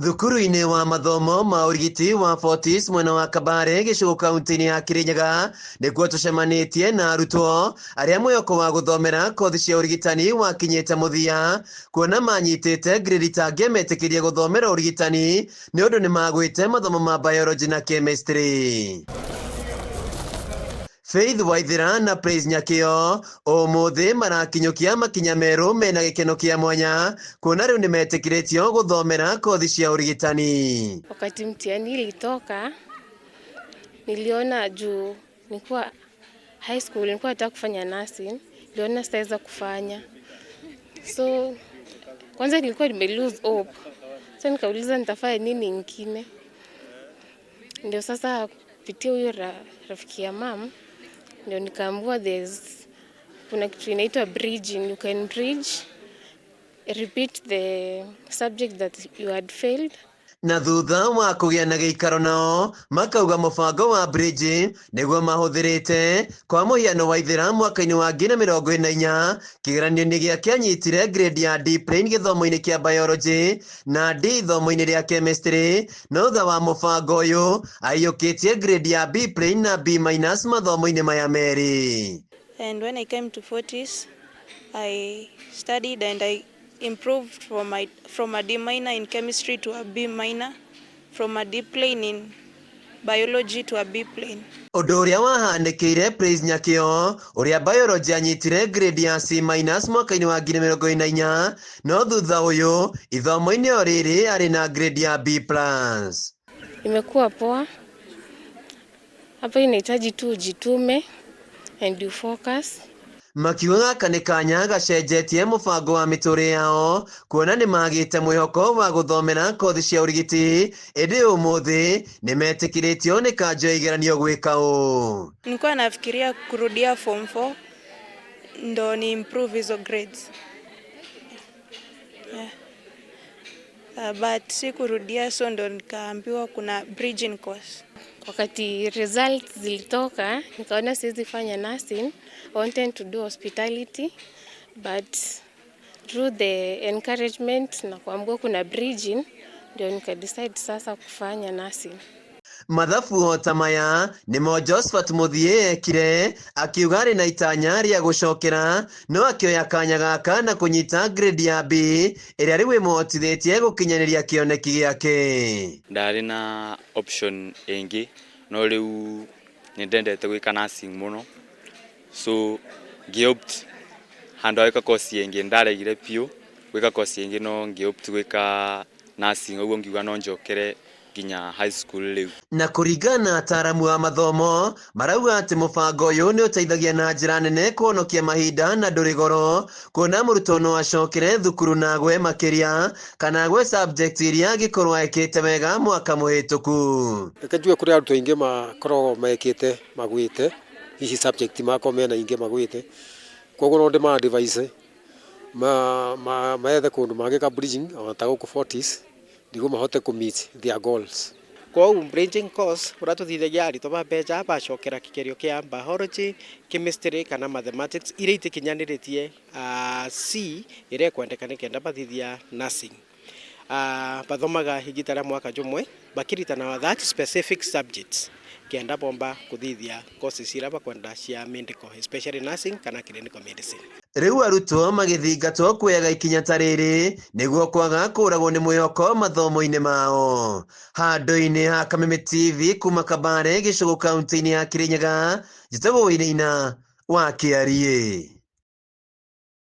Thukuru-inĩ wa mathomo ma ũrigiti wa Fortis mwena wa Kabare gĩcigo kaunti-inĩ ya Kirinyaga nĩkuo tũcemanĩtie na arutwo arĩa mwĩhoko wa gũthomera kothi cia ũrigitani wakinyĩte mũthia kuona manyitĩte grade itangĩametĩkĩria gũthomera ũrigitani nĩ ũndũ nĩ magwĩte mathomo ma biology na chemistry. Faith Waithera na Praise Nyakĩo ũmũthĩ marakinyũkia makinya merũ mena gĩkeno kĩa mwanya kuona rĩu nĩmetĩkĩrĩtio gũthomera kothi cia ũrigitani. Wakati mtihani ilitoka, niliona juu nilikuwa high school, nilikuwa nataka kufanya nursing, niliona sitaweza kufanya. So kwanza nilikuwa nime lose hope. So nikauliza nitafanya nini ingine. Ndio sasa kupitia huyo rafiki ya mum ndio nikaambiwa there's kuna kitu inaitwa bridging, you can bridge, repeat the subject that you had failed. Na thutha wa kũgĩa na gĩikaro nao makauga mũbango wa bridge nĩguo mahũthĩrĩte kwa mũhiano Waithera mwaka-inĩ wa 2024 kĩgeranio-inĩ gĩake anyitire grade ya D plain gĩthomo-inĩ kĩa biology na D ithomo-inĩ rĩa chemistry, no thutha wa mũbango ũyũ aiyũkĩtie grade ya B plain na B minus mathomo-inĩ maya merĩ. And when I came to Fortis, I studied and I improved from a D minor in chemistry to a B minor, from a D plain in biology to a B plain. Ũndũ ũrĩa wahanĩkĩire Praise Nyakĩo ũrĩa biology anyitire grade ya C minus mwaka-inĩ wa 2024, no thutha ũyũ ithomo-inĩ o rĩrĩ arĩ na grade ya B plus. Imekuwa poa. Hapa inahitaji tu ujitume and you focus. Makiuga gaka nĩ kanya gacenjetie mũbango wa mĩtũrĩre yao kuona nĩ magĩte mwĩhoko wa gũthomera kothi cia ũrigiti ĩndĩ ũmũthĩ nĩ metĩkĩrĩtio nĩ kanjo ya igeranio gwĩka ũũ. Nilikuwa nafikiria kurudia form 4 ndo ni improve hizo grades. Yeah. But sikurudia, so ndo nikaambiwa kuna bridging course. Wakati results zilitoka, nikaona siwezi fanya nursing. I wanted to do hospitality, but through the encouragement na kuambiwa kuna bridging, ndio nika decide sasa kufanya nursing. Mathabu o ta maya nĩmo Josephat Mũthiĩ ekire akiuga arĩ na itanya rĩa gũcokera no akĩoya kanya gaka na kũnyita grade ya B ĩrĩa rĩu ĩmũhotithĩtie gũkinyanĩria kĩoneki gĩake. Ndarĩ na option ĩngĩ no rĩu nĩ ndendete gwĩka nursing mũno, so ngĩ-opt handũ ha gwĩka course ĩngĩ. Ndaregire biũ gwĩka course ĩngĩ no ngĩ-opt gwĩka nursing, ũguo ngiuga no njokere nginya high school rĩu. Na kũringana na ataaramu a mathomo marauga atĩ mũbango ũyũ nĩ ũteithagia na njĩra nene kũhonokia mahinda na ndũrĩ goro kuona mũrutwo no acokere thukuru na agwe makĩria kana agwe subject iria angĩkorwo ekĩte wega mwaka mũhĩtũku. Reke njuge kũrĩ arutwo aingĩ makoragwo mekĩte magwĩte hihi subject makorwo mena ingĩ magwĩte, koguo no ndĩma advise methe kũndũ mangĩka bridging ona ta gũkũ Fortis nĩguo mahote kũ meet their goals. Kwoguo bridging course ũratũteithagia arutwo ba mbeca bacokera kĩgerio kĩa biology, chemistry kana mathematics iria itikinyanĩrĩtie C ĩrĩa ĩkwendeka nĩkenda bathithia nursing. Bathomaga igita rĩa mwaka jũmwe bakĩritana that specific subjects kenda bomba kũthithia courses iria bakwenda cia medical, especially nursing kana clinical medicine. Rĩu arutwo magĩthingatwo kuoyaga ikinya ta rĩrĩ nĩguo kwaga kũragwo nĩ mwĩhoko mathomo-inĩ mao. Handũ-inĩ ha Kameme TV kuma Kabare gĩcũgũ kaunti-inĩ ya Kirinyaga, njĩtagwo Wainaina wa Kĩariĩ.